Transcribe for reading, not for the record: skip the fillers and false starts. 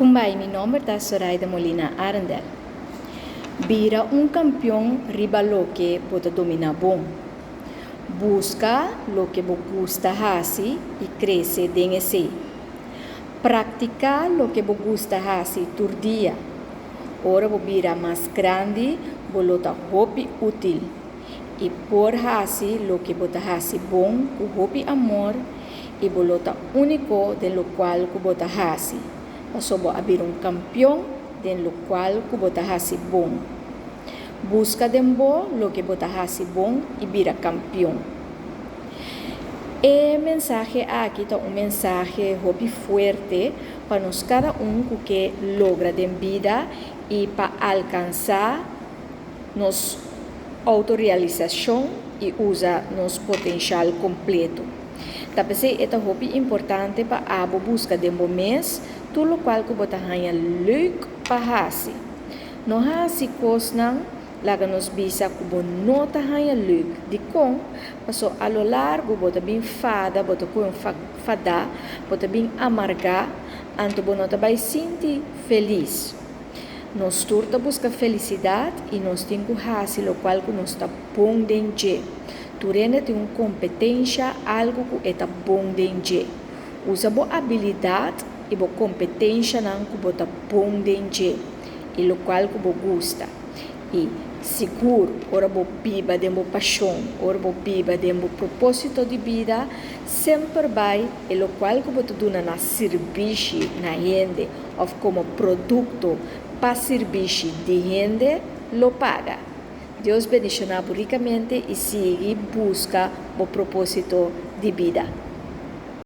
Kumbai, mi nomber ta Soraida Molina Arendel. Bira un kampion riba loke bo ta dominá bon. Buska loke bo gusta hasi i krese den esei. Praktiká loke bo gusta hasi tur dia. Ora bo bira mas grandi, bo lo ta hopi útil i por hasi loke bo ta hasi bon ku hopi amor i bo lo ta úniko den lokual ku bo ta hasi, paso bo a bira un kampion den lokual ku bo ta hasi bon. Buska den bo loke bo ta hasi bon i bira kampion. E mensahe aki ta un mensahe hopi fuerte pa nos kada un ku ke logra den bida i pa alkansá nos outorealisashon i usa nos potenshal kompleto. Ta p'esei e ta hopi importante pa abo buska den bo mes tur lokual ku bo ta haña leuk pa hasi. No hasi kosnan laga nos bisa ku bo no ta haña leuk. Dikon? Paso a lo largu bo ta bin fada, bo ta kohe un fadá, bo ta bin amargá, anto bo no ta bai sinti felis. Nos tur ta buska felisidat i nos tin ku hasi lokual ku nos ta bon den dje. Tur hende tin un kompetensha, algu ku e ta bon den dje. Usa bo abilidat i bo kompetenshanan ku bo ta bon den dje i lokual ku bo gusta. I sigur ora bo biba den bo pashon, ora bo biba den bo propósito di bida, semper bai e lokual ku bo ta duna na sirbishi na hende òf komo produkto pa sirbishi di hende lo paga. Dios bendishoná bo rikamente i sigui buska bo propósito di bida.